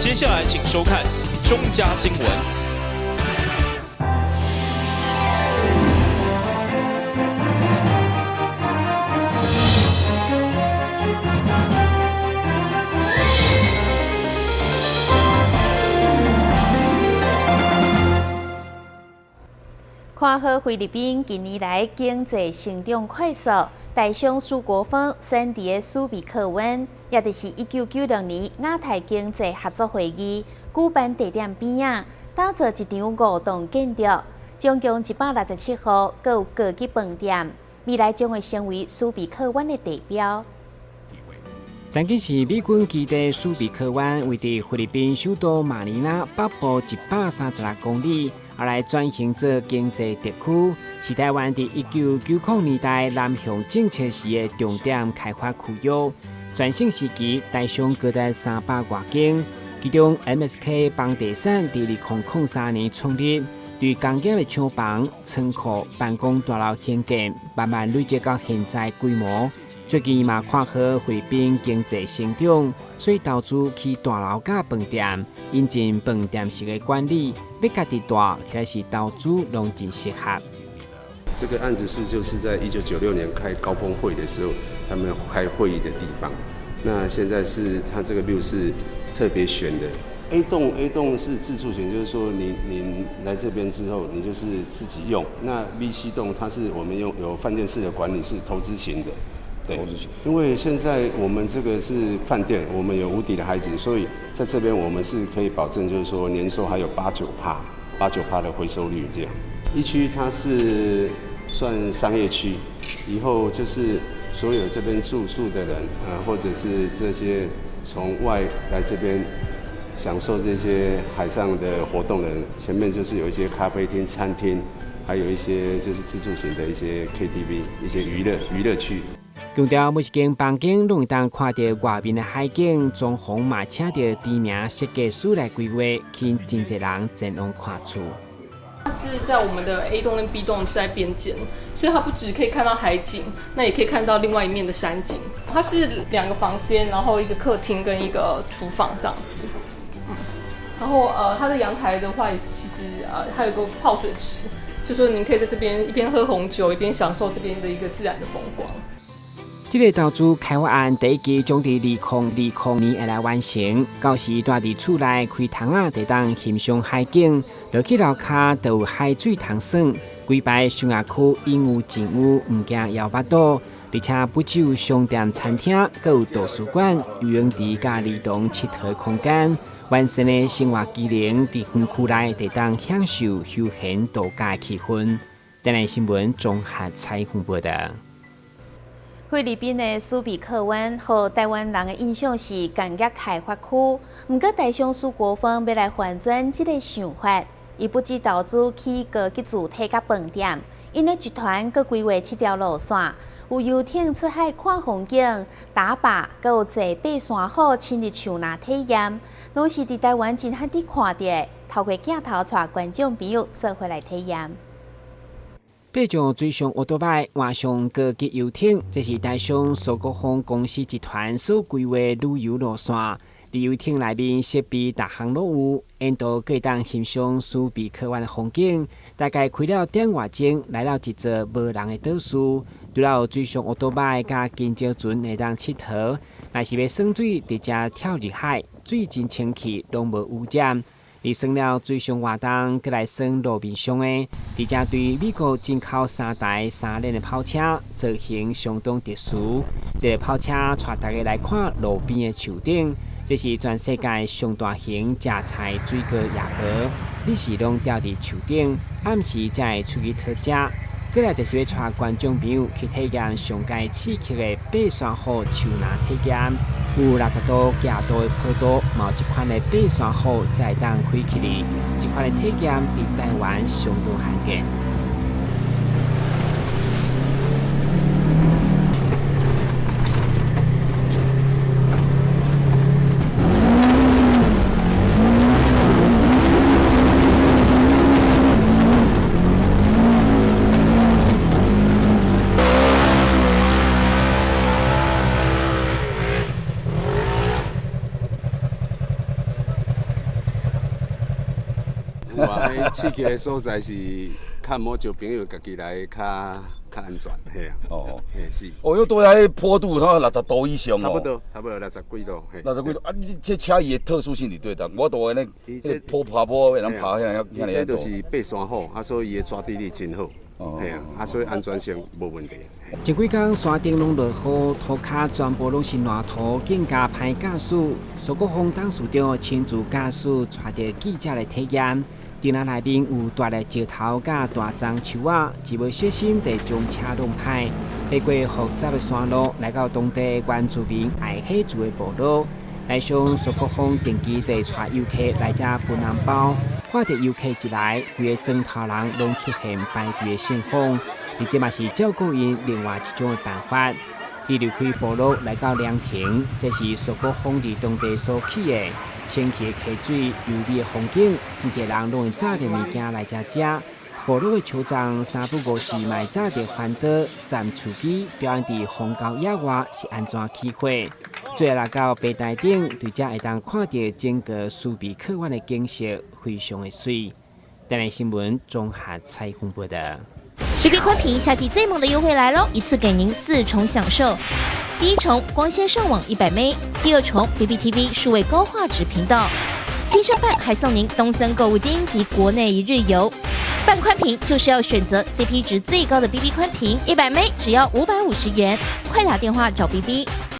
接下來請收看中嘉新聞。看好菲律賓近年來經濟成長快速，台商蘇國峰選佇个蘇比克灣，也就是1996年亞太經濟合作會議舉辦地點邊仔，打造一場五棟建築，總共167戶，閣有高級飯店，未來將會成為蘇比克灣的地標。曾經是美軍基地蘇比克灣，位佇菲律賓首都馬尼拉北部136公里，後來轉型做經濟特區，是台灣佇1990年代南向政策時的重點開發區域。全盛時期，台商高達300外間，其中 MSK 房地產佇2003年創立，對工業的廠房、倉庫、辦公大樓興建，慢慢累積到現在規模。最近嘛看好菲律賓經濟成長，所以投資起大樓佮飯店，引進飯店式的管理，欲家己蹛抑是投資攏真適合。這個案子是就是在1996年開高峰會的時候，他們開會議的地方。那現在是他這個 view 是特別選的。A 棟 A 棟是自住型，就是說你來這邊之後，你就是自己用。那 B、C 棟它是我們用有飯店式的管理，是投資型的。對，因為現在我們這個是飯店，我們有無敵的海景，所以在這邊我們是可以保證，就是說年收還有八九趴，八九趴的回收率這樣。一區它是算商業區，以後就是所有這邊住宿的人，或者是這些從外來這邊享受這些海上的活動的人，前面就是有一些咖啡廳、餐廳，還有一些就是自助型的一些 KTV、一些娛樂區。強調每一間房間攏會當看著外面的海景，裝潢嘛請著知名設計師來規劃，吸引真濟人前往看厝。它是在我們的 A 棟跟 B 棟是在邊間，所以它不只可以看到海景，那也可以看到另外一面的山景。它是兩個房間，然後一個客廳跟一個廚房這樣子。然後它的陽台的話，其實它有個泡水池，就說您可以在這邊一邊喝紅酒，一邊享受這邊的一個自然的風光。這個投資開發案第一期將佇2020年會來完成，到時蹛佇厝內開窗仔，就當欣賞海景，落去樓跤就有海水通耍，規排商業區應有盡有，毋驚枵腹肚。而且不只有商店、餐廳，閣有圖書館、游泳池佮兒童𨑨迌空間，完善的生活機能，佇園區內就當享受休閒度假氣氛。台南新聞綜合採訪報導。菲律賓的蘇比克灣，予台灣人的印象是工業開發區。毋過台商蘇國峰欲來翻轉這個想法，伊不只投資起高級住宅佮飯店，𪜶的集團閣規劃七條路線，有遊艇出海看風景、打靶，閣有坐爬山虎深入樹林體驗，攏是佇台灣真罕佇看著。透過鏡頭帶觀眾朋友做伙來體驗。爬上水上歐多擺，換上高級遊艇，這是台商蘇國峰公司集團所規劃旅遊路線。佇遊艇內面設備逐項攏有，沿途閣會當欣賞蘇比克灣的風景。大概開了點外鐘，來到一座無人的島嶼，除了有水上歐多擺佮金蕉船會當𨑨迌，若是欲耍水，直接跳入海，水真清氣，攏無污染。佇耍了水上活動，閣來耍路面上的，佇遮對美國進口三台三輪的跑車，造型相當特殊。這個跑車帶大家來看路邊的樹頂，這是全世界上大型食菜水果夜婆，日時攏吊佇樹頂，暗時才會出去討食。閣來就是欲帶觀眾朋友去體驗上蓋刺激的爬山虎樹林體驗，有60度斜度的坡度，嘛有這款的爬山虎才會當開起來。這款的體驗佇台灣相當罕見。有啊，彼試橋的所在是較毋好招朋友家己來較較安全，嘿啊。哦，嘿是。哦，又對啊，彼坡度它60度以上哦。差不多，差不多60幾度。60幾度啊！你這車伊的特殊性佇佗佗，我都按呢，這坡爬坡會當爬遐爾遐爾這就是爬山好，啊，所以伊的抓地力真好。嘿啊，啊，所以安全性無問題。這幾工山頂攏落雨，塗跤全部攏是爛土，更加歹駕駛。蘇國峰董事長親自駕駛，帶著記者來體驗。頂籃內面有大粒石頭佮大欉樹仔，一無小心就將車弄歹。爬過複雜的山路，來到當地原住民愛火族的部落。台商蘇國峰定期地帶遊客來遮分紅包，看著遊客一來，規个莊頭人攏出現排隊的盛況。而這嘛是照顧𪜶另外一種的辦法。伊離開部落來到涼亭，這是蘇國峰佇當地所起的清溪的溪水、優美的風景，真濟人攏會紮著物件來遮食。部落的酋長三不五時嘛會紮著翻刀站樹枝表演佇荒郊野外是按怎起火。最後來到平台頂，對遮會當看著整個蘇比克灣的景色，非常的媠。台南新聞綜合採訪報道。 BB 寬頻夏季最猛的優惠來嘍！一次給您四重享受。第一重光纖上網100 M，第二重 BBTV 數位高畫質頻道，新設辦還送您東森購物金及國內一日遊。辦寬頻就是要選擇 CP 值最高的 BB 寬頻，100 M 只要550元，快打電話找 BB。